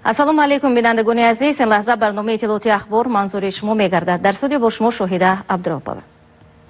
Ассалому алайкум, бинандагони азиз. Ин лаҳза барномаи иттилооти Ахбор манзури шумо мегардад. Дар студио бо шумо Шоҳида Абдуропова.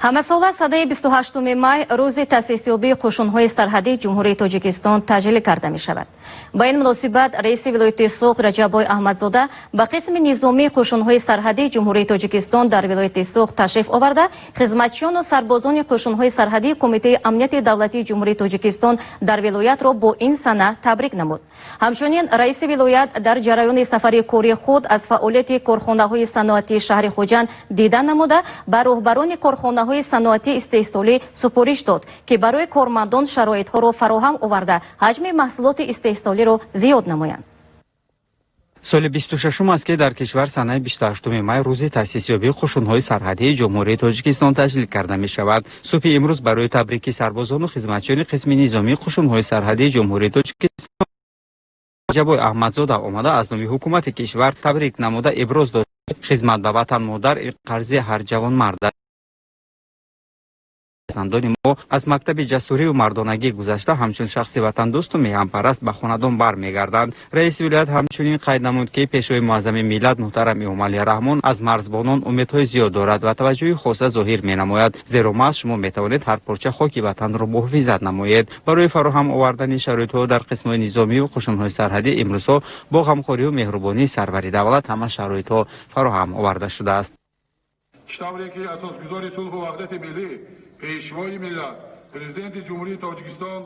Ҳамасола санаи 28 май рӯзи таъсисёбии қӯшунҳои сарҳадии Ҷумҳурии Тоҷикистон таҷлил карда мешавад. Ба ин муносибат раиси вилояти Суғд Раҷаббой Аҳмадзода ба қисми низомии қӯшунҳои сарҳадии Ҷумҳурии Тоҷикистон дар вилояти Суғд ташриф оварда, хизматчиёну сарбозони қӯшунҳои сарҳадии Кумитаи амнияти давлатии Ҷумҳурии Тоҷикистон дар вилоятро бо ин сана табрик намуд. Ҳамчунин раиси вилоят дар ҷараёни сафари кории худ аз фаъолияти корхонаҳои саноатии шаҳри Хуҷанд дида намуда, ба роҳбарони корхонаҳои саноатии истеҳсолӣ супориш дод, ки барои кормандон шароитҳоро фароҳам оварда, ҳаҷми маҳсулоти истеҳсолиро зиёд намоянд. Соли 26 аст, ки дар кишвар санаи 28 май рӯзи таъсисёбии қӯшунҳои сарҳадии Ҷумҳурии Тоҷикистон таҷлил карда мешавад. Субҳи имрӯз барои табрики сарбозону хизматчиёни қисми низомии қӯшунҳои сарҳадии Ҷумҳурии Тоҷикистон Раҷаббой Аҳмадзода омада, аз номи ҳукумати кишвар табрик намуда, иброз дошт: хизмат ба ватан модар қарзи ҳар ҷавонмард аст. Фарзандони мо аз мактаби ҷасурию мардонагӣ гузашта, ҳамчун шахси ватандӯсту меҳанпараст ба хонадон бармегарданд. Раиси вилоят ҳамчунин қайд намуд, ки Пешвои муаззами миллат муҳтарам Эмомалӣ Раҳмон аз марзбонон умедҳои зиёд дорад ва таваҷҷӯҳи хоса зоҳир менамояд, зеро маҳз шумо метавонед ҳар порча хоки ватанро муҳофизат намоед. Барои фароҳам овардани шароитҳо дар қисмҳои низомию қӯшунҳои сарҳадӣ имрӯзҳо бо ғамхорию меҳрубонии сарвари давлат ҳама шароитҳо фароҳам оварда шудааст. Чӣ тавре ки Асосгузори сулҳу ваҳдати миллӣ, Пешвои миллат, Президенти Ҷумҳурии Тоҷикистон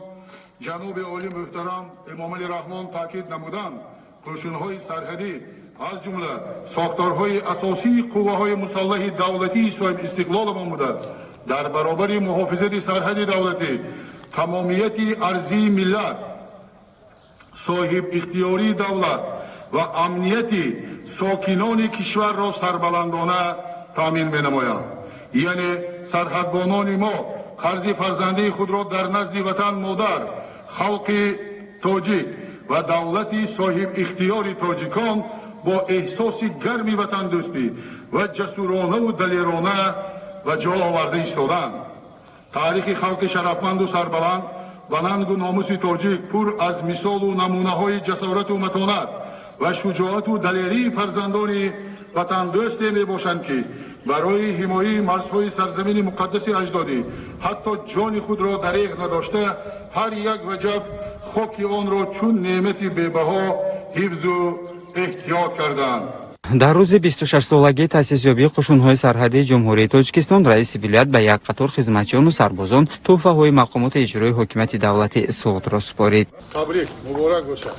ҷаноби олӣ муҳтарам Эмомалӣ Раҳмон таъкид намуданд, қӯшунҳои сарҳадӣ аз ҷумла сохторҳои асосии қувваҳои мусаллаҳи давлатии соҳибистиқлоламон буда, дар баробари муҳофизати сарҳади давлатӣ, тамомияти арзии миллат, соҳибихтиёрии давлат ва амнияти сокинони кишварро сарбаландона таъмин менамоянд. Яъне сарҳадбонони мо қарзи фарзандии худро дар назди ватан модар, халқи тоҷик ва давлати соҳибихтиёри тоҷикон бо эҳсоси гарми ватандӯстӣ ва ҷасуронаву далерона ба ҷо оварда истодаанд. Таърихи халқи шарафманду сарбаланд ва нангу номуси тоҷик пур аз мисолу намунаҳои ҷасорату матонат ва шуҷоату далерии фарзандони ватандӯсте мебошанд, ки барои ҳимояи марзҳои сарзамини муқаддаси аҷдодӣ ҳатто ҷони худро дареғ надошта, ҳар як ваҷаб хоки онро чун неъмати бебаҳо ҳифзу эҳтиёт карданд. Дар рӯзи 26-солагии таъсисёбии қӯшунҳои сарҳадии Ҷумҳурии Тоҷикистон раиси вилоят ба як қатор хизматчиёну сарбозон тӯҳфаҳои мақомоти иҷроии ҳокимияти давлати Суғдро супорид. Табрик, муборак бошад!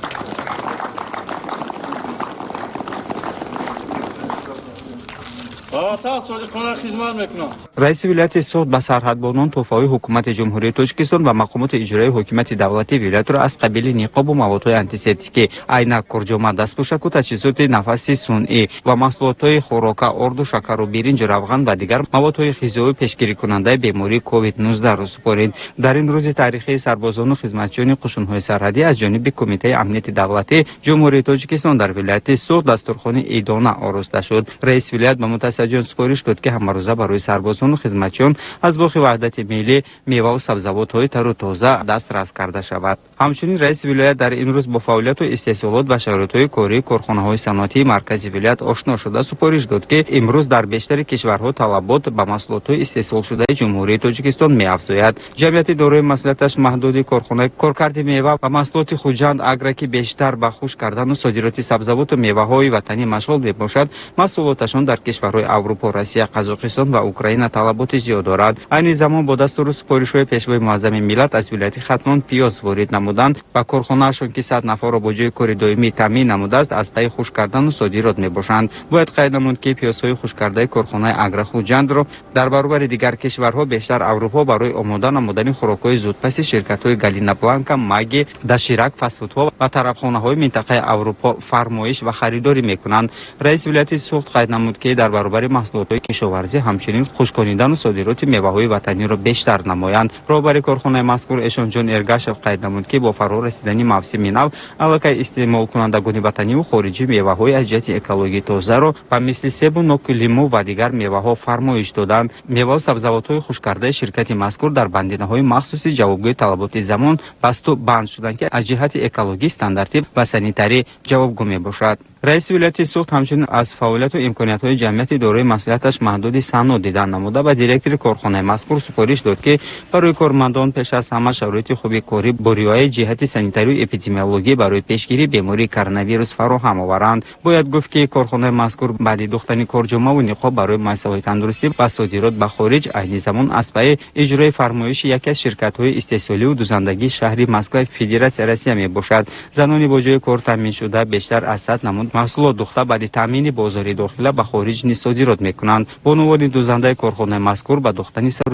Ба ватан содиқона хизмат мекунам. Раиси вилояти Суғд ба сарҳадбонон тӯҳфаҳои ҳукумати Ҷумҳурии Тоҷикистон ва мақомоти иҷроии ҳокимияти давлатии вилоятро аз қабили ниқобу маводҳои антисептикӣ, айнак, курҷома, дастпӯшаку таҷҳизоти нафаси сунъӣ ва маҳсулотҳои хӯрока, орду, шакару биринҷу равған ва дигар маводҳои ғизоӣ, пешгирикунандаи бемории ковид-19 супорид. Дар ин рӯзи таърихии сарбозону хизматчиёни қӯшунҳои сарҳадӣ аз ҷониби Кумитаи амнияти давлатии Ҷумҳурии Тоҷикистон дар вилояти Суғд дастурхони идона ороста шуд. Раиси вилоят ба мутасаддиён супориш дод, ки ҳамарӯза барои сарбозону хизматчиён аз боғи Ваҳдати миллӣ меваву сабзавотҳои тару тоза дастрас карда шавад. Ҳамчунин раиси вилоят дар ин рӯз бо фаъолияту истеҳсолот ва шароитҳои кории корхонаҳои саноатии маркази вилоят ошно шуда, супориш дод, ки имрӯз дар бештари кишварҳо талабот ба маҳсулотҳои истеҳсолшудаи Ҷумҳурии Тоҷикистон меафзояд. Ҷамъияти дорои масъулияташ маҳдуди корхонаи коркарди мева ва маҳсулоти Хуҷанд Агра, ки бештар ба хушк кардану содироти сабзавоту меваҳои ватанӣ машғул мебошад, маҳсулоташон дар кишварҳои Аврупо, Россия, Қазоқистон ва Украина талаботи зиёд дорад. Айни замон бо дастуру супоришҳои Пешвои муаззами миллат аз вилояти Хатлон пиёз ворид намуданд ва корхонаашон, ки 100 нафарро бо ҷои кори доимӣ таъмин намудааст, аз пайи хушк кардану содирот мебошанд. Бояд қайд намуд, ки пиёзҳои хушккардаи корхонаи Агра Хуҷандро дар баробари дигар кишварҳо бештар Аврупо барои омода намудани хӯрокҳои зудпаси ширкатҳои Галина Бланка, Маги, Доширак, фастфудҳо ва тарабхонаҳои минтақаи Аврупо фармоиш ва харидорӣ мекунанд. Раиси вилояти Суғд қайд намуд, ки дар баробари маҳсулотҳои кишоварзӣ ҳамчунин хушккорӣ хушконидану содироти меваҳои ватаниро бештар намоянд. Роҳбари корхонаи мазкур Эшонҷон Эргашев қайд намуд, ки бо фаро расидани мавсими нав аллакай истеъмолкунандагони ватаниву хориҷӣ меваҳои аз ҷиҳати экологӣ тозаро ба мисли себу ноку, лимӯ ва дигар меваҳо фармоиш доданд. Меваву сабзавотҳои хушккардаи ширкати мазкур дар бандинаҳои махсуси ҷавобгӯи талаботи замон басту банд шуданд, ки аз ҷиҳати экологӣ, стандартӣ ва санитарӣ ҷавобгӯ мебошад. Раиси вилояти Суғд ҳамчунин аз фаъолияту имкониятҳои ҷамъияти дорои масъулияташ маҳдуди Сано дидан намуда, ба директори корхонаи мазкур супориш дод, ки барои кормандон пеш аз ҳама шароити хуби корӣ бо риояи ҷиҳати санитарию эпидемиологӣ барои пешгирии бемории коронавирус фароҳам оваранд. Бояд гуфт, ки корхонаи мазкур баъди духтани корҷомаву ниқоб барои муассисаҳои тандурустӣ ва содирот ба хориҷ, айни замон аз пайи иҷрои фармоиши яке аз ширкатҳои истеҳсоливу дузандагии шаҳри Москваи Федератсияи Россия мебошад. Занони бо ҷои кор таъминшуда бештар аз 100 намуд маҳсулот духта, баъди таъмини бозори дохила ба хориҷ низ содирот мекунанд. Бонувони дузандаи корхонаи мазкур ба духтани сару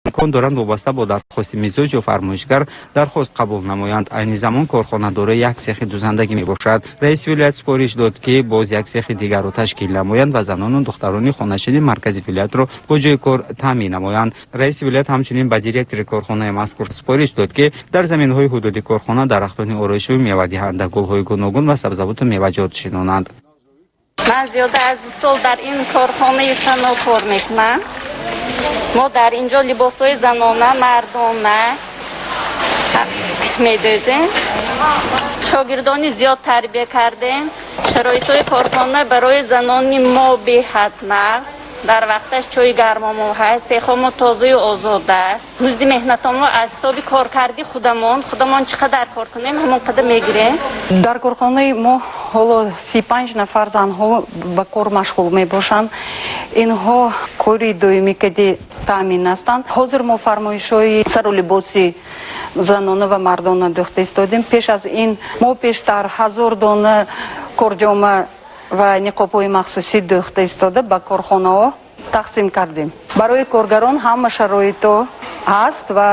имкон доранд вобаста бо дархости мизоҷ ё фармоишгар дархост қабул намоянд. Айни замон корхона дорои як сехи дузандагӣ мебошад. Раиси вилоят супориш дод, ки боз як сехи дигарро ташкил намоянд ва занону духтарони хонашини маркази вилоятро бо ҷои кор таъмин намоянд. Раиси вилоят ҳамчунин ба директори корхонаи мазкур супориш дод, ки дар заминҳои ҳудуди корхона дарахтони ороишию мевадиҳанда, гулҳои гуногун ва сабзавоту меваҷот шинонанд. Ман зиёда аз 2 сол дар ин корхонаи Сано кор мекунам. Мо дар инҷо либосҳои занона, мардона медӯзем. Шогирдони зиёд тарбия кардем. Шароитҳои корхона барои занони мо беҳад нағз. Дар вақташ чойи гармомо ҳаст, сехомо тозаю озода. Музди меҳнатомо аз ҳисоби коркарди худамон, худамон чӣ қадар кор кунем, ҳамон қадар мегирем. Дар корхонаи мо ҳоло 35 нафар занҳо ба кор машғул мебошанд. Инҳо кори доимӣ кади таъмин ҳастанд. Ҳозир мо фармоишҳои сару либоси занона ва мардона дӯхта истодем. Пеш аз ин мо пештар 1000 дона корҷома ва ниқобҳои махсусӣ дӯхта истода ба корхонаҳо тақсим кардем. Барои коргарон ҳама шароито ҳаст ва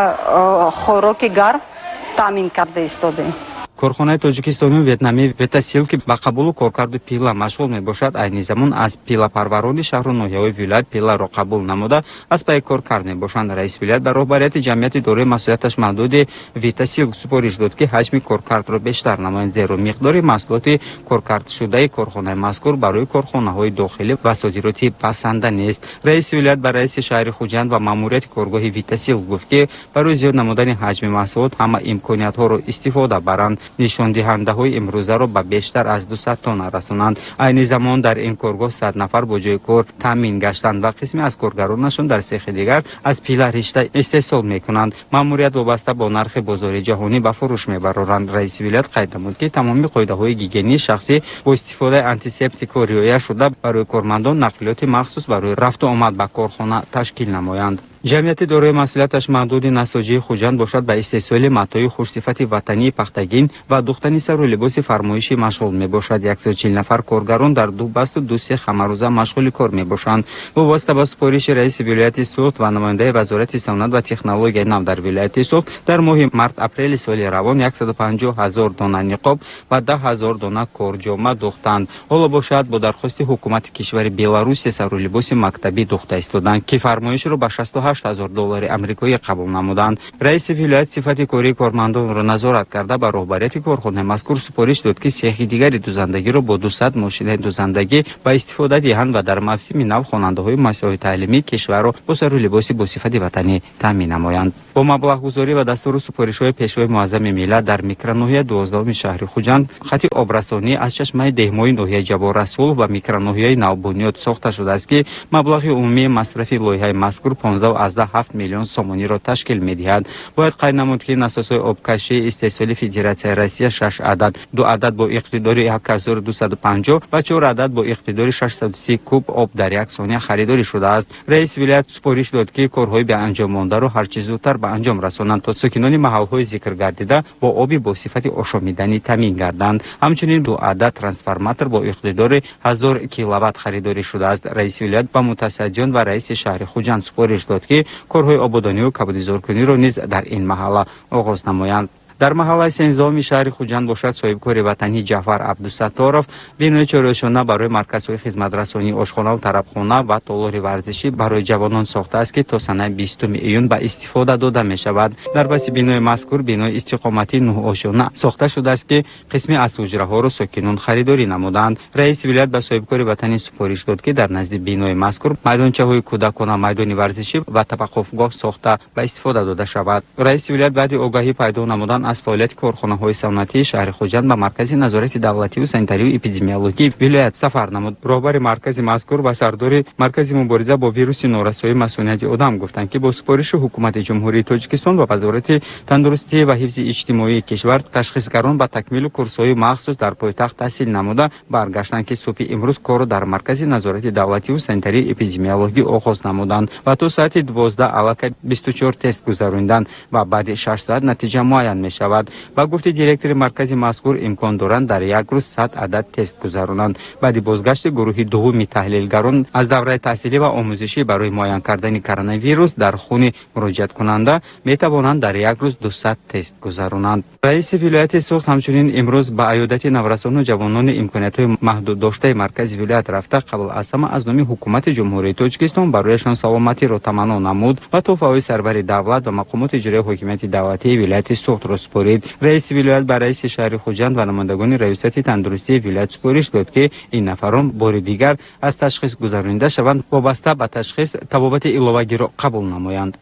хӯроки гарм таъмин карда истодем. Корхонаи тоҷикистонию ветнамӣ Ветасил, ки ба қабулу коркарду пила машғул мебошад, айни замон аз пилапарварони шаҳру ноҳияҳои вилоят пиларо қабул намуда, аз пайи коркард мебошанд. Раиси вилоят ба роҳбарияти ҷамъияти дорои масъулияташ маҳдуди Витасил супориш дод, ки ҳаҷми коркардро бештар намоянд, зеро миқдори маҳсулоти коркардшудаи корхонаи мазкур барои корхонаҳои дохилӣ ва содиротӣ басанда нест. Раиси вилоят ба раиси шаҳри Хуҷанд ва маъмурияти коргоҳи Витасил гуфт, ки барои зиёд намудани ҳаҷми маҳсулот ҳама имкониятҳоро истифода баранд, нишондиҳандаҳои имрӯзаро ба бештар аз 200 тонна расонанд. Айни замон дар ин коргоҳ 100 нафар бо ҷои кор таъмин гаштанд ва қисме аз коргаронашон дар сехи дигар аз пила ришта истеҳсол мекунанд. Маъмурият вобаста бо нархи бозори ҷаҳонӣ ба фурӯш мебароранд. Раиси вилоят қайд намуд, ки тамоми қоидаҳои гигиении шахсӣ бо истифодаи антисептикҳо риоя шуда, барои кормандон нақлиёти махсус барои рафту омад ба корхона ташкил намоянд. Ҷамъияти дорои масъулияташ маҳдуди насоҷии Хуҷанд бошад, ба истеҳсоли матои хушсифати ватании пахтагин ва духтани сару либоси фармоишӣ машғул мебошад. 140 нафар коргарон дар ду басту ду сех ҳамарӯза машғули кор мебошанд. Вобаста ба супориши раиси вилояти Суғд ва намояндаи Вазорати саноат ва технологияи нав дар вилояти Суғд, дар моҳи март-апрели соли равон 150 ҳазор дона ниқоб ва 10 ҳазор дона корҷома духтанд. Ҳоло бошад, бо дархости ҳукумати кишвари Беларусия сару либоси мактабӣ духта истоданд, ки фармоишро ба 68 ҳазор доллари амрикоӣ қабул намуданд. Раиси вилоят сифати кории кормандонро назорат карда, ба роҳбарияти корхонаи мазкур супориш дод, ки сехи дигари дузандагиро бо 200 мошинаи дузандагӣ ба истифода диҳанд ва дар мавсими нав хонандаҳои муассисаҳои таълимии кишварро бо сару либоси босифати ватанӣ таъмин намоянд. Бо маблағгузорӣ ва дастуру супоришҳои Пешвои муаззами миллат дар микроноҳияи 12-уми шаҳри Хуҷанд хати обрасонӣ аз чашмаи деҳмои ноҳияи Ҷаббор Расулов ба микроноҳияи Навбунёд сохта шудааст, ки маблағи умумии масрафи лоиҳаи мазкур 15,7 миллион сомониро ташкил медиҳад. Бояд қайд намуд, ки насосҳои обкашии истеҳсоли Федератсияи Россия шаш адад, ду адад бо иқтидори 1250 ва чор адад бо иқтидори 630 куб об дар як сония харидорӣ шудааст. Раиси вилоят супориш дод, ки корҳои беанҷом мондаро ҳарчи зудтар ба анҷом расонанд, то сокинони маҳалҳои зикргардида бо оби бо сифати ошомиданӣ таъмин гарданд. Ҳамчунин ду адад трансформатор бо иқтидори 1000 киловатт харидорӣ шудааст. Раиси вилоят ба мутасаддиён ва раиси шаҳри Хуҷанд супориш дод, ки корҳои ободониву кабудизоркуниро низ дар ин маҳалла оғоз намоянд. Дар маҳаллаи сенздаҳуми шаҳри Хуҷанд бошад, соҳибкори ватанӣ Ҷаъфар Абдусатторов бинои чорёшона барои марказҳои хизматрасонии ошхонаву тарабхона ва толори варзишӣ барои ҷавонон сохтааст, ки то санаи 20 июн ба истифода дода мешавад. Дар паси бинои мазкур бинои истиқоматии нӯҳошёна сохта шудааст, ки қисме аз ҳуҷраҳоро сокинон харидорӣ намуданд. Раиси вилоят ба соҳибкори ватанӣ супориш дод, ки дар назди бинои мазкур майдончаҳои кӯдакона, майдони варзишӣ ва таваққуфгоҳ сохта ба истифода дода шавад. Раиси вилоят баъди огаҳӣ пайдо намудан аз фаъолияти корхонаҳои саноатии шаҳри Хуҷанд ба маркази назорати давлативу санитарию эпидемиологии вилоят сафар намуд. Роҳбари маркази мазкур ва сардори маркази мубориза бо вируси норасоии масунияти одам гуфтанд, ки бо супориши ҳукумати Ҷумҳурии Тоҷикистон ва Вазорати тандурустӣ ва ҳифзи иҷтимоии кишвар ташхисгарон ба такмилу курсҳои махсус дар пойтахт таҳсил намуда баргаштанд, ки субҳи имрӯз корро дар маркази назорати давлативу санитарию эпидемиологӣ оғоз намуданд ва то соати 12 аллакай 24 тест гузаронданд ва баъди 6 соат натиҷа муайян мешавад. Ба гуфти директори маркази мазкур, имкон доранд дар як рӯз 100 адад тест гузаронанд. Баъди бозгашти гурӯҳи дуввуми таҳлилгарон аз давраи таҳсилӣ ва омӯзишӣ барои муайян кардани коронавирус дар хуни муроҷиаткунанда метавонанд дар як рӯз 200 тест гузаронанд. Раиси вилояти Суғд ҳамчунин имрӯз ба аёдати наврасону ҷавонони имкониятҳои маҳдуддоштаи маркази вилоят рафта, қабл аз ҳама аз номи ҳукумати Ҷумҳурии Тоҷикистон барояшон саломатиро таманно намуд ва тӯҳфаҳои сарвари давлат ва мақомоти иҷроии ҳокимияти давлатии вилояти Суғдро супорид. Раиси вилоят ба раиси шаҳри Хуҷанд ва намояндагони раёсати тандурустии вилоят супориш дод, ки ин нафарон бори дигар аз ташхис гузаронида шаванд, вобаста ба ташхис табобати иловагиро қабул намоянд.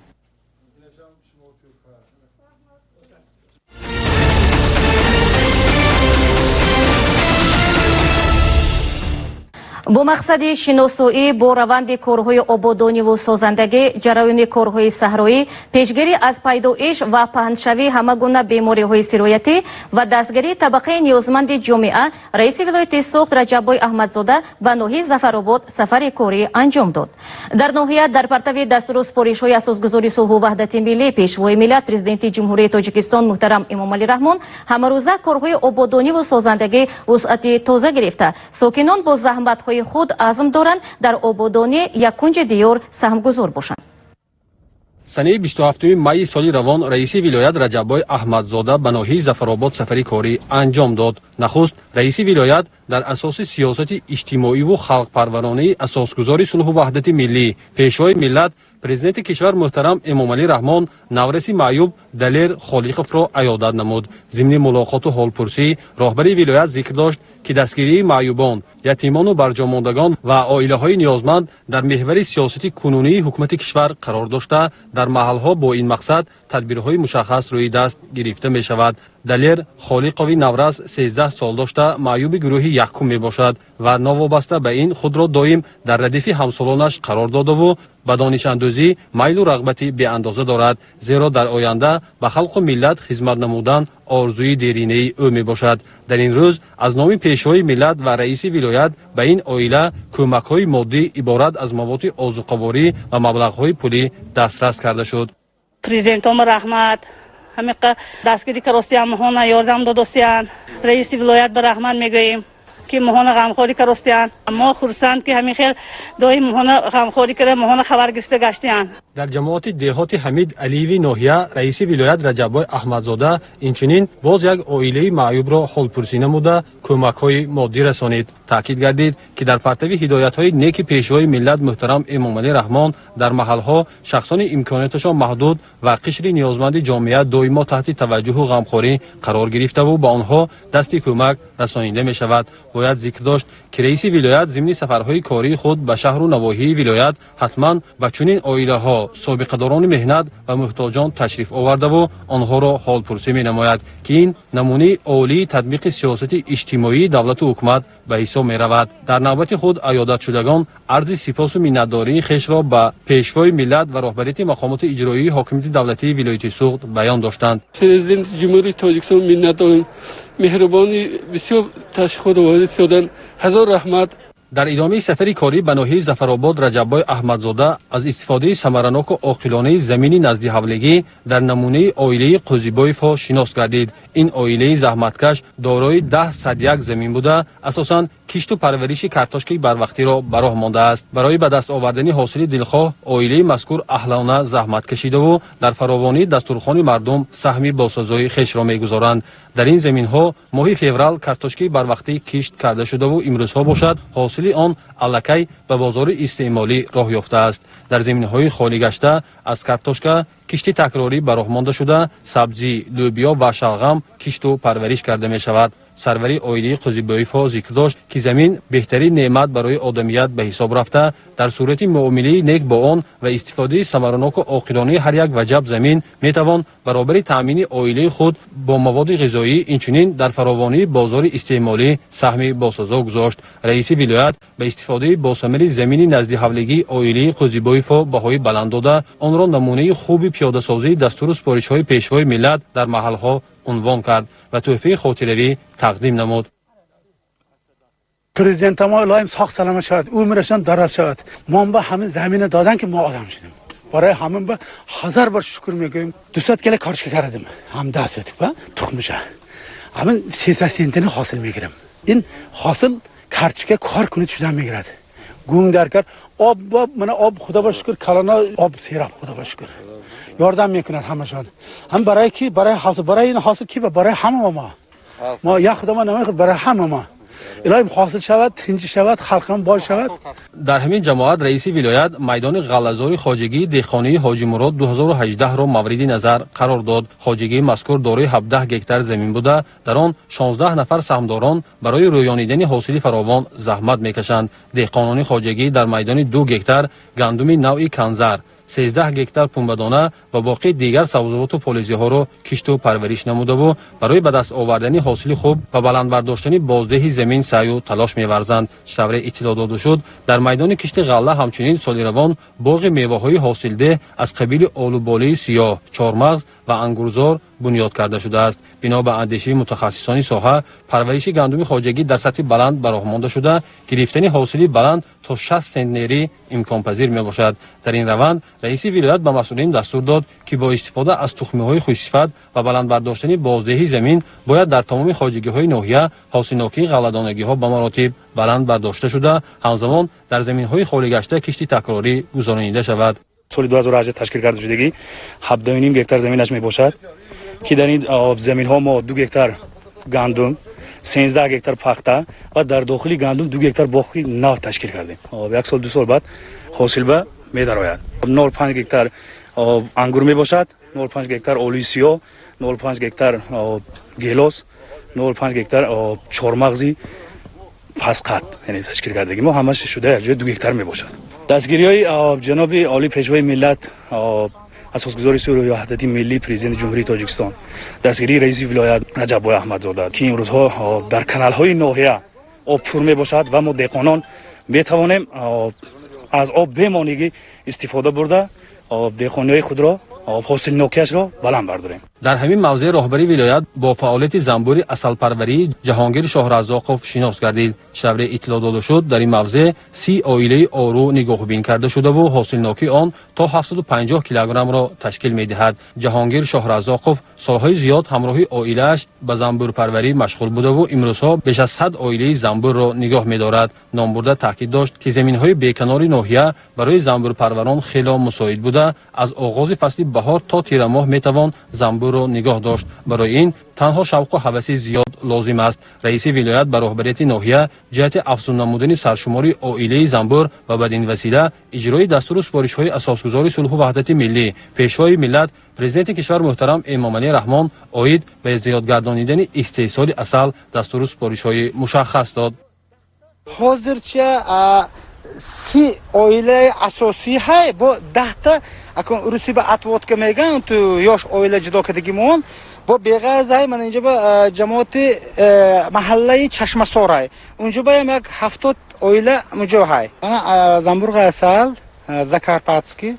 Бо мақсади шиносоӣ бо раванди корҳои ободониву созандагӣ, ҷараёни корҳои саҳроӣ, пешгирӣ аз пайдоиш ва паҳншавии ҳама гуна бемориҳои сироятӣ ва дастгирии табақаи ниёзманди ҷомеа, раиси вилояти Суғд Раҷаббой Аҳмадзода ба ноҳияи Зафаробод сафари корӣ анҷом дод. Дар ноҳия дар партави дастуру супоришҳои асосгузори сулҳу ваҳдати миллӣ, Пешвои миллат, Президенти Ҷумҳурии Тоҷикистон муҳтарам Эмомалӣ Раҳмон ҳамарӯза корҳои ободониву созандагӣ вусъати тоза гирифта, сокинон бо заҳматҳои худ азм доранд дар ободонӣ як кунҷи диёр саҳмгузор бошанд. Санаи 27 майи соли равон раиси вилоят Раҷаббой Аҳмадзода ба ноҳияи Зафаробод сафари корӣ анҷом дод. Нахуст раиси вилоят дар асоси сиёсати иҷтимоиву халқпарваронаи асосгузори сулҳу ваҳдати миллӣ, Пешвои миллат, Президенти кишвар муҳтарам Эмомалӣ Раҳмон навраси маъюб Далер Холиқовро аёдат намуд. Зимни мулоқоту ҳолпурсӣ роҳбари вилоят зикр дошт, ки дастгирии маъюбон, ятимону барҷомондагон ва оилаҳои ниёзманд дар меҳвари сиёсати кунунии ҳукумати кишвар қарор дошта, дар маҳалҳо бо ин мақсад тадбирҳои мушаххас рӯи даст гирифта мешавад. Далер Холиқови наврас 13 сол дошта, маъюби гурӯҳи якум мебошад ва новобаста ба ин худро доим дар радифи ҳамсолонаш қарор додаву ба донишандӯзӣ майлу рағбати беандоза дорад, зеро дар оянда ба халқу миллат хизмат намудан орзуи деринаи ӯ мебошад. Дар ин рӯз аз номи Пешвои миллат ва раиси вилоят ба ин оила кӯмакҳои моддӣ иборат аз маводи озуқаворӣ ва маблағҳои пулӣ дастрас карда шуд. Президентома раҳмат, ҳамиқа дастгирӣ каростиян, моҳона ёрдам додостиян. Раиси вилоят ба раҳмат мегӯем, ки моҳона ғамхорӣ каростиян. Мо хурсанд, ки ҳамин хел доим моҳона ғамхорӣ кара, моҳона хабар гирифта гаштиян. Дар ҷамоати деҳоти Ҳамид Алиеви ноҳия раиси вилоят Раҷаббой Аҳмадзода инчунин боз як оилаи маъюбро ҳолпурсӣ намуда, кӯмакҳои моддӣ расонид. Таъкид гардид, ки дар партави ҳидоятҳои неки Пешвои миллат муҳтарам Эмомалӣ Раҳмон дар маҳалҳо шахсони имконияташон маҳдуд ва қишри ниёзманди ҷомеа доимо таҳти таваҷҷуҳу ғамхорӣ қарор гирифтаву ба онҳо дасти кӯмак расонида мешавад. Бояд зикр дошт, ки раиси вилоят зимни сафарҳои кории худ ба шаҳру навоҳии вилоят ҳатман ба чунин оилаҳо, собиқадорони меҳнат ва муҳтоҷон ташриф овардаву онҳоро ҳолпурсӣ менамояд, ки ин намунаи олии татбиқи сиёсати иҷтимоии давлату ҳукумат ба ҳисоб меравад. Дар навбати худ аёдатшудагон арзи сипосу миннатдории хешро ба Пешвои миллат ва роҳбарияти мақомоти иҷроии ҳокимияти давлатии вилояти Суғд баён доштанд. Президенти Ҷумҳурии Тоҷикистон миннатдорем, меҳрубони бисёр ташхуд ворид шудан, ҳазор раҳмат. Дар идомаи сафари корӣ ба ноҳияи Зафаробод Раҷаббой Аҳмадзода аз истифодаи самараноку оқилонаи замини наздиҳавлигӣ дар намунаи оилаи Қӯзибоевҳо шинос гардид. Ин оилаи заҳматкаш дорои 10 садяк замин буда, асосан Кишту парвариши картошкаи барвақтиро ба роҳ мондааст. Барои ба даст овардани ҳосили дилхоҳ оилаи мазкур аҳлона заҳмат кашидаву дар фаровонии дастурхони мардум саҳми босазои хешро мегузоранд. Дар ин заминҳо моҳи феврал картошкаи барвақтӣ кишт карда шудаву имрӯзҳо бошад, ҳосили он аллакай ба бозори истеъмолӣ роҳ ёфтааст. Дар заминҳои холигашта аз картошка кишти такрорӣ ба роҳ монда шуда, сабзӣ, лӯбиё ва шалғам кишту парвариш карда мешавад. Сарвари оилаи Қӯзибоевҳо зикр дошт, ки замин беҳтарин неъмат барои одамият ба ҳисоб рафта, дар сурати муомилаи нек бо он ва истифодаи самараноку оқилонаи ҳар як ваҷаб замин метавон баробари таъмини оилаи худ бо маводи ғизоӣ, инчунин дар фаровонии бозори истеъмолӣ саҳми босазо гузошт. Раиси вилоят ба истифодаи босамари замини наздиҳавлигии оилаи Қӯзибоевҳо баҳои баланд дода, онро намунаи хуби пиёдасозии дастуру супоришҳои Пешвои миллат дар маҳалҳо унвон кард ва тӯҳфаи хотиравӣ тақдим намуд. Президент мо илоҳим соғ саломат шавад, умрашон дароз шавад. Мо ба ҳамин замина додан, ки мо одам шудем, барои ҳамин ба ҳазор бор шукр мегӯем. 200 кило картошка кардем, ҳам 10 сотик ба тухмиша, ҳамин 300 центнер ҳосил мегирам. Ин ҳосил картошка кор кунед, шудан мегирад. Гӯнг дар кар об, мана об, худо ба шукр, калона об сероб, худо ба шукр, ёрдам мекунад ҳамашон. Ҳам барои ки барои ҳосил, барои ин ҳосил ки барои ҳама мо як худо ма намехӯрд, барои ҳама мо илоҳим ҳосил шавад, тинҷ шавад, халқам бой шавад. Дар ҳамин ҷамоат раиси вилоят майдони ғаллазори хоҷагии деҳқонии Ҳоҷимурод 2018-ро мавриди назар қарор дод. Хоҷагии мазкур дорои 17 гектар замин буда, дар он 16 нафар саҳмдорон барои рӯёнидани ҳосили фаровон заҳмат мекашанд. Деҳқонони хоҷагӣ дар майдони 2 гектар гандуми навъи Канзар, 13 гектар пунбадона ва боқӣ дигар сабзавоту полизиҳоро кишту парвариш намудаву барои ба даст овардани ҳосили хуб ва баланд бардоштани боздеҳи замин саъю талош меварзанд. Чӣ тавре иттилоъ дода шуд, дар майдони кишти ғалла ҳамчунин соли равон боғи меваҳои ҳосилдеҳ аз қабили олуболии сиёҳ, чормағз ва ангурзор бунёд карда шудааст. Бино ба андешаи мутахассисони соҳа, парвариши гандуми хоҷагӣ дар сатҳи баланд ба роҳ монда шуда, гирифтани ҳосили баланд то 60 центнерӣ имконпазир мебошад. Дар ин раванд раиси вилоят ба масъулин дастур дод, ки бо истифода аз тухмиҳои хушсифат ва баланд бардоштани боздеҳи замин бояд дар тамоми хоҷагиҳои ноҳия ҳосилнокии ғалладонагиҳо ба маротиб баланд бардошта шуда, ҳамзамон дар заминҳои холигашта кишти такрорӣ гузаронида шавад. Соли 2018 ташкил карда шудагӣ, 17,5 гектар заминаш мебошад, ки дар ин заминҳо мо 2 гектар гандум, 13 гектар пахта ва дар дохили гандум 2 гектар боғи нав ташкил кардем. Як сол, 2 сол баъд ҳосил ба медарояд. 0,5 гектар ангур мебошад, 0,5 гектар олуи сиёҳ, 0,5 гектар гелос, 0,5 гектар чормағзи пасқат, яъне ташкил кардагӣ мо ҳамаш шуда якҷоя 2 гектар мебошад. Дастгириҳои ҷаноби олӣ, Пешвои миллат, Асосгузори сулҳу ваҳдати миллӣ, Президенти Ҷумҳурии Тоҷикистон, дастгирии раиси вилоят Раҷаббой Аҳмадзода, ки имрӯзҳо дар каналҳои ноҳия об пур мебошад ва мо деҳқонон метавонем аз об бемонеъӣ истифода бурда, деҳқониҳои худро ҳосилнокиашро баланд бардорем. Дар ҳамин мавзеъ роҳбари вилоят бо фаъолияти занбури асалпарварии Ҷаҳонгир Шоҳразоқов шинос гардид. Чӣ тавре иттилоъ дода шуд, дар ин мавзеъ 30 оилаи ору нигоҳубин карда шудаву ҳосилнокии он то 750 килограммро ташкил медиҳад. Ҷаҳонгир Шоҳразоқов солҳои зиёд ҳамроҳи оилааш ба занбурпарварӣ машғул будаву имрӯзҳо беш аз 100 оилаи занбурро нигоҳ медорад. Номбурда таъкид дошт, ки заминҳои беканори ноҳия барои занбурпарварон хело мусоид буда, аз оғози фасли баҳор то тирамоҳ метавон занбурро нигоҳ дошт. Барои ин танҳо шавқу ҳаваси зиёд лозим аст. Раиси вилоят ба роҳбарияти ноҳия ҷиҳати афзун намудани саршумори оилаи занбур ва бадин васила иҷрои дастуру супоришҳои Асосгузори сулҳу ваҳдати миллӣ, Пешвои миллат, Президенти кишвар муҳтарам Эмомалӣ Раҳмон оид ба зиёдгардонидани истеҳсоли асал дастуру супоришҳои мушаххас дод. Ҳозирча 30 оилаи асосӣ ҳай, бо 10-та акун русӣ ба отводка мегӯянд, ту ёш оила ҷудо кардагимон, бо беғараз ҳай. Мана инҷа ба ҷамоати маҳаллаи Чашмасор ҳай, унҷо ба як 70 оила унҷо ҳай. Мана занбурғи асал закарпатский,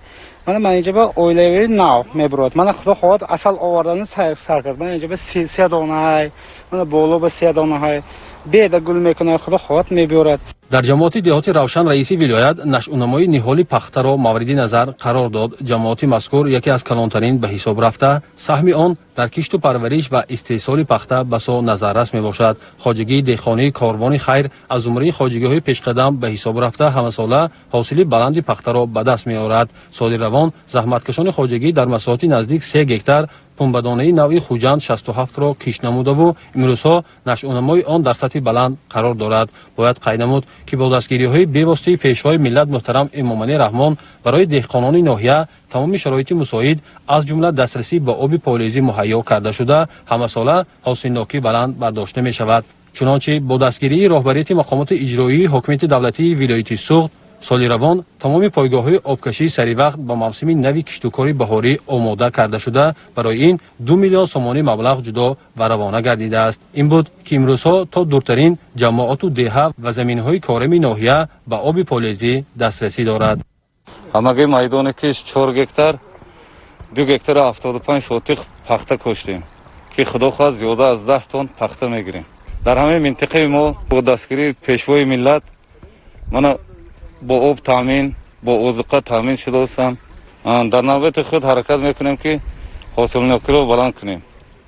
мана инҷа ба оилаи нав мебурад. Мана, худо хоҳад, асал овардани сар кард. Мана инҷа ба се дона ҳай, мана боло ба се дона ҳай, беда гул мекунад, худо хоҳад, мебиёрад. Дар ҷамоати деҳоти Равшан раиси вилоят нашъунамои ниҳоли пахтаро мавриди назар қарор дод. Ҷамоати мазкур яке аз калонтарин ба ҳисоб рафта, саҳми он дар кишту парвариш ва истеҳсоли пахта басо назаррас мебошад. Хоҷагии деҳқонии Корвони хайр аз зумраи хоҷагиҳои пешқадам ба ҳисоб рафта, ҳамасола ҳосили баланди пахтаро ба даст меорад. Соли равон заҳматкашони хоҷагӣ дар масоҳати наздик 3 гектар пунбадонаи навъи Хуҷанд 67-ро кишт намудаву имрӯзҳо нашъунамои он дар сатҳи баланд қарор дорад. Бояд қайд намуд, ки бо дастгириҳои бевоситаи Пешвои миллат муҳтарам Эмомалӣ Раҳмон барои деҳқонони ноҳия тамоми шароити мусоид, аз ҷумла дастрасӣ ба оби полезӣ муҳайё карда шуда, ҳамасола ҳосилнокӣ баланд бардошта мешавад. Чунончи бо дастгирии роҳбарияти мақомоти иҷроии ҳокимияти давлатии вилояти Суғд соли равон тамоми пойгоҳҳои обкашӣ саривақт ба мавсими нави киштукори баҳорӣ омода карда шуда, барои ин 2 миллион сомонӣ маблағ ҷудо ва равона гардидааст. Ин буд, ки имрӯзҳо то дуртарин ҷамоату деҳа ва заминҳои корами ноҳия ба оби полезӣ дастрасӣ дорад. Ҳамаги майдони кишт 4 гектар, 2 гектару 75 сотих пахта коштем, ки худо хоҳад, зиёда аз 10 тонн пахта мегирем. Дар ҳамаи минтиқаи мо бо дастгирии Пешвои миллат мана бо об таъмин, бо озуқа таъмин шудаастанд. Дар навбати худ ҳаракат мекунем, ки ҳосилнокиро баланд кунем.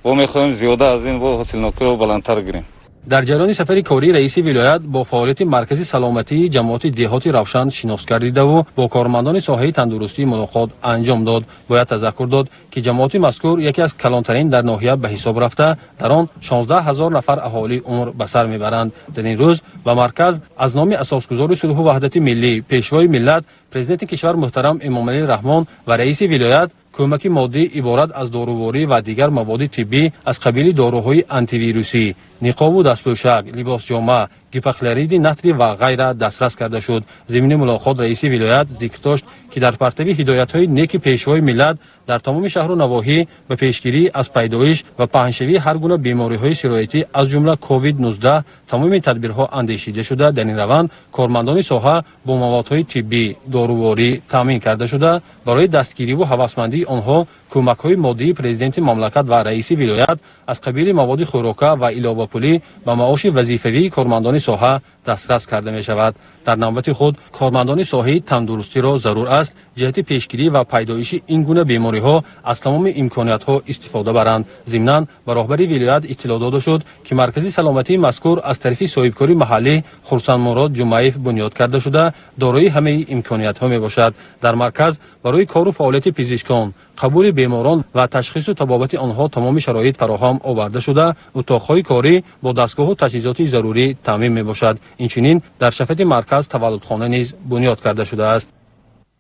Бо мехоҳем зиёда аз ин бо ҳосилнокиро баландтар гирем. Дар ҷараёни сафари корӣ раиси вилоят бо фаъолияти маркази саломатии ҷамоати деҳоти Равшан шинос гардидаву бо кормандони соҳаи тандурустӣ мулоқот анҷом дод. Бояд тазаккур дод, ки ҷамоати мазкур яке аз калонтарин дар ноҳия ба ҳисоб рафта, дар он 16 ҳазор нафар аҳолӣ умр ба сар мебаранд. Дар ин рӯз ба марказ аз номи асосгузори сулҳу ваҳдати миллӣ, Пешвои миллат, Президенти кишвар муҳтарам Эмомалӣ Раҳмон ва раиси вилоят кӯмаки моддӣ иборат аз доруворӣ ва дигар маводи тиббӣ аз қабили доруҳои антивирусӣ, ниқобу дастпӯшак, либосҷома, гипохлориди натрий ва ғайра дастрас карда шуд. Зимни мулоқот раиси вилоят зикр дошт, ки дар партави ҳидоятҳои неки Пешвои миллат дар тамоми шаҳру навоҳӣ ба пешгирӣ аз пайдоиш ва паҳншавии ҳар гуна бемориҳои сироятӣ, аз ҷумла COVID-19, тамоми тадбирҳо андешида шуда, дар ин раванд кормандони соҳа бо маводҳои тиббӣ, доруворӣ таъмин карда шуда, барои дастгириву ҳавасмандии онҳо кӯмакҳои моддии Президенти мамлакат ва раиси вилоят аз қабили маводи хӯрока ва иловапулӣ ба маоши вазифавии кормандони соҳа дастрас карда мешавад. Дар навбати худ кормандони соҳаи тандурустиро зарур аст ҷиҳати пешгирӣ ва пайдоиши ин гуна бемориҳо аз тамоми имкониятҳо истифода баранд. Зимнан ба роҳбари вилоят иттилоъ дода шуд, ки маркази саломатии мазкур аз тарафи соҳибкори маҳаллӣ Хурсандмурод Ҷумаев бунёд карда шуда, дорои ҳамаи имкониятҳо мебошад. Дар марказ барои кору фаъолияти пизишкон, қабули беморон ва ташхису табобати онҳо тамоми шароит фароҳам оварда шуда, утоқҳои корӣ бо дастгоҳу таҷҳизоти зарурӣ таъмин мебошад. Инчунин дар шафати марказ таваллудхона низ бунёд карда шудааст.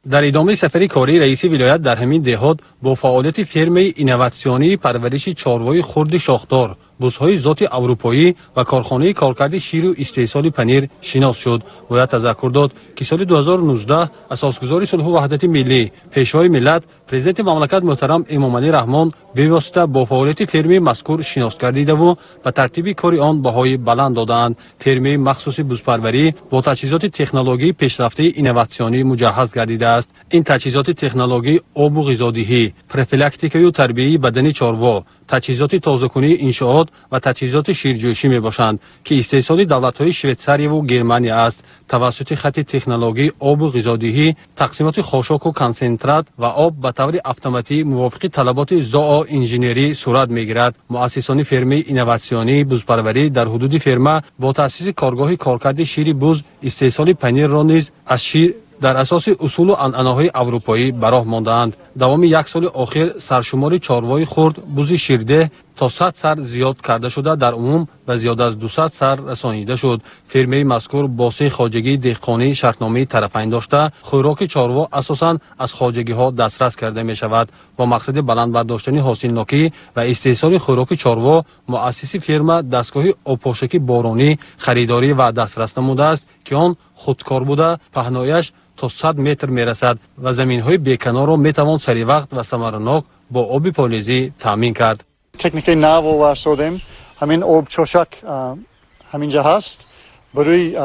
Дар идомаи сафари кории раиси вилоят дар ҳамин деҳот бо фаъолияти фермаи инноватсионии парвариши чорвои хурди шохдор, бузҳои зоти аврупоӣ ва корхонаи коркарди ширу истеҳсоли панир шинос шуд. Бояд тазаккур дод, ки соли 2019 асосгузори сулҳу ваҳдати миллӣ, Пешвои миллат, Президенти мамлакат муҳтарам Эмомалӣ Раҳмон бевосита бо фаъолияти фермаи мазкур шинос гардидаву ба тартиби кори он баҳои баланд додаанд. Фермаи махсуси бузпарварӣ бо таҷҳизоти технологии пешрафтаи инноватсионӣ муҷаҳҳаз гардидааст. Ин таҷҳизоти технологӣ обу ғизодиҳӣ, профилактикаю тарбияи бадани чорво, таҷҳизоти тозакунии иншоот ва таҷҳизоти ширҷӯшӣ мебошанд, ки истеҳсоли давлатҳои Швейтсарияву Германия аст. Тавассути хати технологии обу ғизодиҳӣ тақсимоти хошоку консентрат ва об ба таври автоматӣ мувофиқи талаботи зооинженерӣ сурат мегирад. Муассисони фермаи инноватсионии бузпарварӣ дар ҳудуди ферма бо таъсиси коргоҳи коркарди шири буз истеҳсоли панирро низ аз шир дар асоси усулу анъанаҳои аврупоӣ ба роҳ мондаанд. Давоми як соли охир саршумори чорвои хурд бузи ширдеҳ то 100 сар зиёд карда шуда, дар умум ба зиёда аз 200 сар расонида шуд. Фермаи мазкур бо се хоҷагии деҳқонӣ шартномаи тарафайн дошта, хӯроки чорво асосан аз хоҷагиҳо дастрас карда мешавад. Бо мақсади баланд бардоштани ҳосилнокӣ ва истеҳсоли хӯроки чорво муассиси ферма дастгоҳи обпошаки боронӣ харидорӣ ва дастрас намудааст, ки он худкор буда, паҳнояш то 100 метр мерасад ва заминҳои беканорро метавон саривақт ва самаранок бо оби полезӣ таъмин кард. Техникаи нав оварсодем. Ҳамин обчошак ҳаминҷа ҳаст барои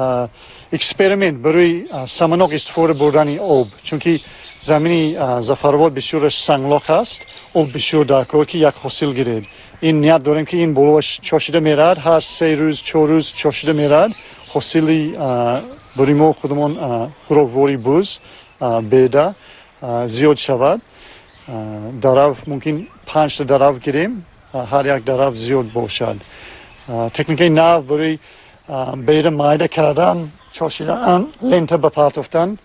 эксперимент, барои саманок истифода бурдани об, чунки замини Зафаробод бисёраш санглох ҳаст, об бисёр даркор, ки як ҳосил гиред. Ин ният дорем, ки ин болоаш чошида меравад, ҳар 3 рӯз, 4 рӯз чошида меравад, ҳосили Барои мо худамон хӯроквории буз беда зиёд шавад. Дарав мумкин 5 дарав гирем, ҳар як дарав зиёд бошад. Техникаи нав барои беда майда кардан, чошидан, лента ба партофтан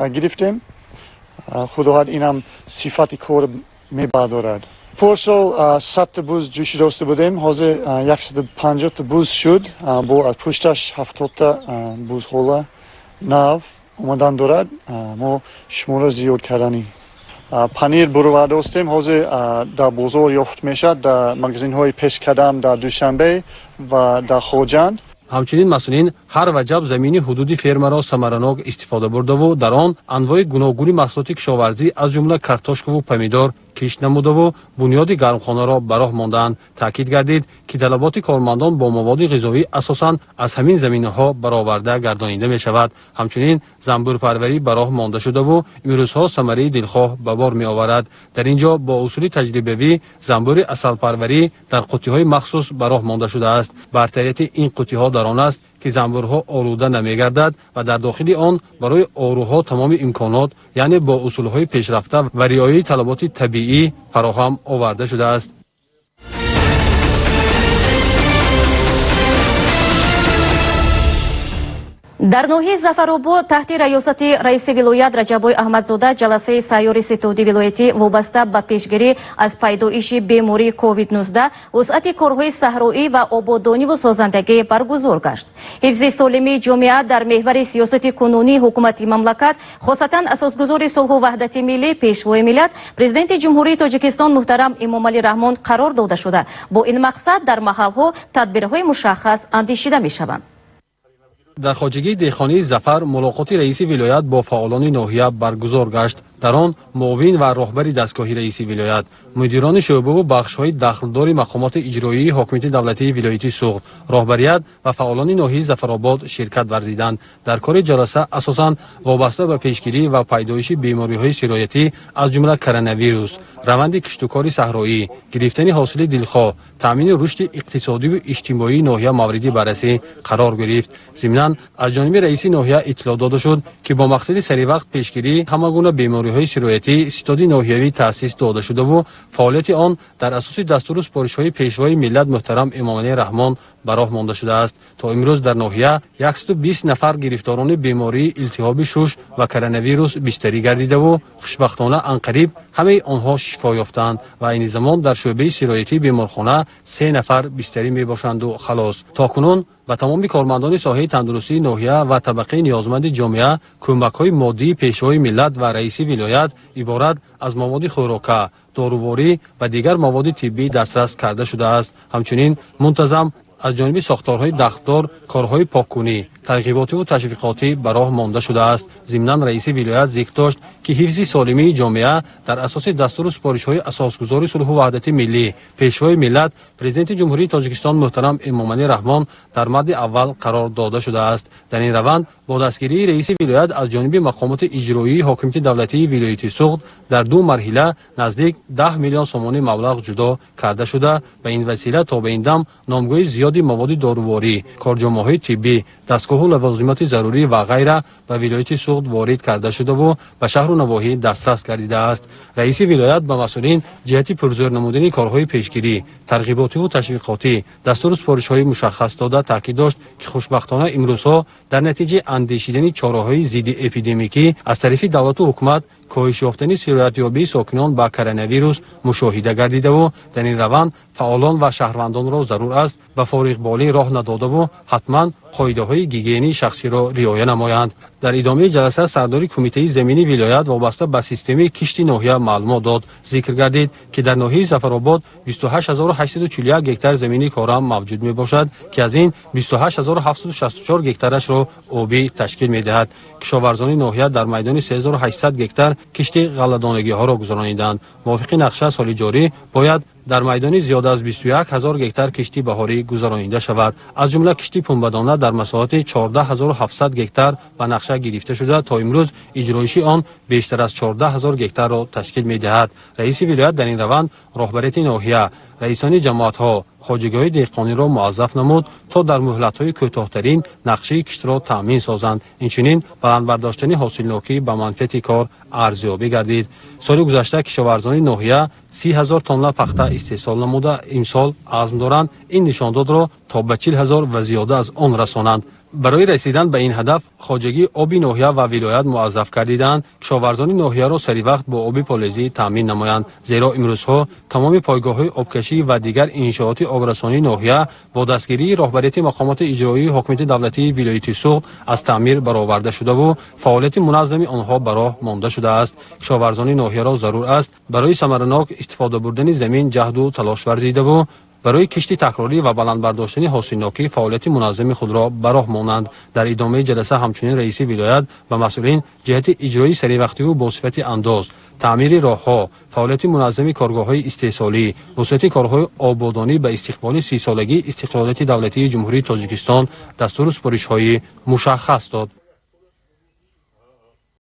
гирифтем. Худоҳад инам сифати кор мебардорад. Порсол 100 буз ҷӯшидоста будем, ҳозир 150 буз шуд. Бо аз пушташ 70 бузҳола нав омадан дорад. Мо шумора зиёд кардани. Панир буровардостем, ҳозир дар бозор ёфт мешавад, дар магазинҳои пешкадам дар Душанбе ва дар Хоҷанд. Ҳамчунин масъулин ҳар ваҷаб замини ҳудуди фермаро самаранок истифода бурдаву дар он анвои гуногуни маҳсулоти кишоварзӣ аз ҷумла картошкаву помидор кишт намудаву бунёди гармхонаро ба роҳ мондаанд. Таъкид гардид, ки талаботи кормандон бо маводи ғизоӣ асосан аз ҳамин заминаҳо бароварда гардонида мешавад. Ҳамчунин занбӯрпарварӣ ба роҳ монда шудаву имрӯзҳо самараи дилхоҳ ба бор меоварад. Дар ин ҷо бо усули таҷрибавӣ занбӯри асалпарварӣ дар қуттиҳои махсус ба роҳ монда шудааст. Бартарияти ин қуттиҳо дар он аст, ки занбӯрҳо олуда намегардад ва дар дохили он барои оруҳо тамоми имконот, яъне бо усулҳои пешрафта ва риояи талаботи табиӣ фароҳам оварда шудааст. Дар ноҳияи Зафаробод таҳти раёсати раиси вилоят Раҷаббой Аҳмадзода ҷаласаи сайёри ситоди вилоятӣ вобаста ба пешгирӣ аз пайдоиши бемории COVID-19, вусъати корҳои саҳроӣ ва ободониву созандагӣ баргузор гашт. Ҳифзи солимии ҷомеа дар меҳвари сиёсати кунунии ҳукумати мамлакат, хосатан асосгузори сулҳу ваҳдати миллӣ, пешвои миллат, президенти Ҷумҳурии Тоҷикистон муҳтарам Эмомалӣ Раҳмон қарор дода шуда, бо ин мақсад дар маҳалҳо тадбирҳои мушаххас андешида мешаванд. Дар хоҷагии деҳқонии Зафар мулоқоти раиси вилоят бо фаъолони ноҳия баргузор гашт. Дар он муовин ва роҳбари дастгоҳи раиси вилоят, мудирони шӯъбаву бахшҳои дахлдори мақомоти иҷроии ҳокимияти давлатии вилояти Суғд, роҳбарият ва фаъолони ноҳияи Зафаробод ширкат варзиданд. Дар кори ҷаласа асосан вобаста ба пешгирӣ ва пайдоиши бемориҳои сироятӣ аз ҷумла коронавирус, раванди киштукори саҳроӣ, гирифтани ҳосили дилхоҳ, таъмини рушди иқтисодиву иҷтимоии ноҳия мавриди баррасӣ қарор гирифт. Зимнан аз ҷониби раиси ноҳия иттилоъ дода шуд, ки бо мақсади саривақт пешгирии ҳама гуна бемориҳои сироятӣ ситоди ноҳиявӣ таъсис дода шудаву фаъолияти он дар асоси дастуру супоришҳои пешвои миллат муҳтарам Эмомалӣ Раҳмон ба роҳ монда шудааст. То имрӯз дар ноҳия 120 нафар гирифторони бемории илтиҳоби шуш ва коронавирус бистарӣ гардидаву хушбахтона анқариб ҳамаи онҳо шифо ёфтаанд ва айни замон дар шӯъбаи сироятии беморхона 3 нафар бистарӣ мебошанду халос. То кунун ба тамоми кормандони соҳаи тандурустии ноҳия ва табақаи ниёзманди ҷомеа кӯмакҳои моддии пешвои миллат ва раиси вилоят иборат аз маводи хӯрока, доруворӣ ва дигар маводи тиббӣ дастрас карда шудааст. Ҳамчунин мунтазам аз ҷониби сохторҳои дахлдор корҳои поккунӣ, тарғиботиву ташвиқотӣ ба роҳ монда шудааст. Зимнан раиси вилоят зикр дошт, ки ҳифзи солимии ҷомеа дар асоси дастуру супоришҳои асосгузори сулҳу ваҳдати миллӣ, пешвои миллат, президенти Ҷумҳурии Тоҷикистон муҳтарам Эмомалӣ Раҳмон дар мадди аввал қарор дода шудааст. Дар ин раванд бо дастгирии раиси вилоят аз ҷониби мақомоти иҷроии ҳокимияти давлатии вилояти Суғд дар ду марҳила наздик 10 миллион сомонӣ маблағ ҷудо карда шуда, ба ин васила то ба ин дам номгӯи зиёди маводи доруворӣ, корҷомаҳои тиббӣ, дастгоҳу лавозимоти зарурӣ ва ғайра ба вилояти Суғд ворид карда шудаву ба шаҳру навоҳӣ дастрас гардидааст. Раиси вилоят ба масъулин ҷиҳати пурзӯр намудани корҳои пешгирӣ, тарғиботиву ташвиқотӣ дастуру супоришҳои мушаххас дода таъкид дошт, ки хушбахтона имрӯзҳо дар натиҷаи андешидани чораҳои зидди эпидемикӣ аз тарафи давлату ҳукумат коҳиш ёфтани сироятёбии сокинон ба коронавирус мушоҳида гардидаву дар ин раванд фаъолон ва шаҳрвандонро зарур аст ба фориғболӣ роҳ надодаву ҳатман қоидаҳои гигиении шахсиро риоя намоянд. Дар идомаи ҷаласа сардори кумитаи замини вилоят вобаста ба системаи кишти ноҳия маълумот дод. Зикр гардид, ки дар ноҳияи Зафаробод 28841 гектар замини корам мавҷуд мебошад, ки аз ин 28764 гектарашро обӣ ташкил медиҳад. Кишоварзони ноҳия дар майдони 3800 гектар кишти ғалладонагиҳоро гузарониданд. Мувофиқи нақша соли ҷорӣ бояд Дар майдони зиёда аз 21 ҳазор гектар кишти баҳорӣ гузаронида шавад. Аз ҷумла кишти пунбадона дар масоҳати 14 700 гектар ба нақша гирифта шуда, то имрӯз иҷроиши он бештар аз 14 ҳазор гектарро ташкил медиҳад. Раиси вилоят дар ин раванд роҳбарияти ноҳия, раисони ҷамоатҳо, хоҷагиҳои деҳқониро муаззаф намуд, то дар муҳлатҳои кӯтоҳтарин нақшаи киштро таъмин созанд. Инчунин баланд бардоштани ҳосилнокӣ ба манфиати кор арзёбӣ гардид. Соли гузашта кишоварзони ноҳия 30 ҳазор тонна пахта истеҳсол намуда, имсол азм доранд ин нишондодро то ба 40 ҳазор ва зиёда аз он расонанд. Барои расидан ба ин ҳадаф хоҷагии оби ноҳия ва вилоят муаззаф гардиданд кишоварзони ноҳияро саривақт бо оби полезӣ таъмин намоянд, зеро имрӯзҳо тамоми пойгоҳҳои обкашӣ ва дигар иншооти обрасонии ноҳия бо дастгирии роҳбарияти мақомоти иҷроии ҳокимияти давлатии вилояти Суғд аз таъмир бароварда шудаву фаъолияти муназзами онҳо ба роҳ монда шудааст. Кишоварзони ноҳияро зарур аст барои самаранок истифода бурдани замин ҷаҳду талош варзидаву барои кишти такрорӣ ва баланд бардоштани ҳосилнокӣ фаъолияти муназзами худро ба роҳ монанд. Дар идомаи ҷаласа ҳамчунин раиси вилоят ба масъулин ҷиҳати иҷрои саривақтиву бо сифати андоз, таъмири роҳҳо, фаъолияти муназзами коргоҳҳои истеҳсолӣ, вусъати корҳои ободонӣ ба истиқболи 30-солагии истиқлолияти давлатии Ҷумҳурии Тоҷикистон дастуру супоришҳои мушаххас дод.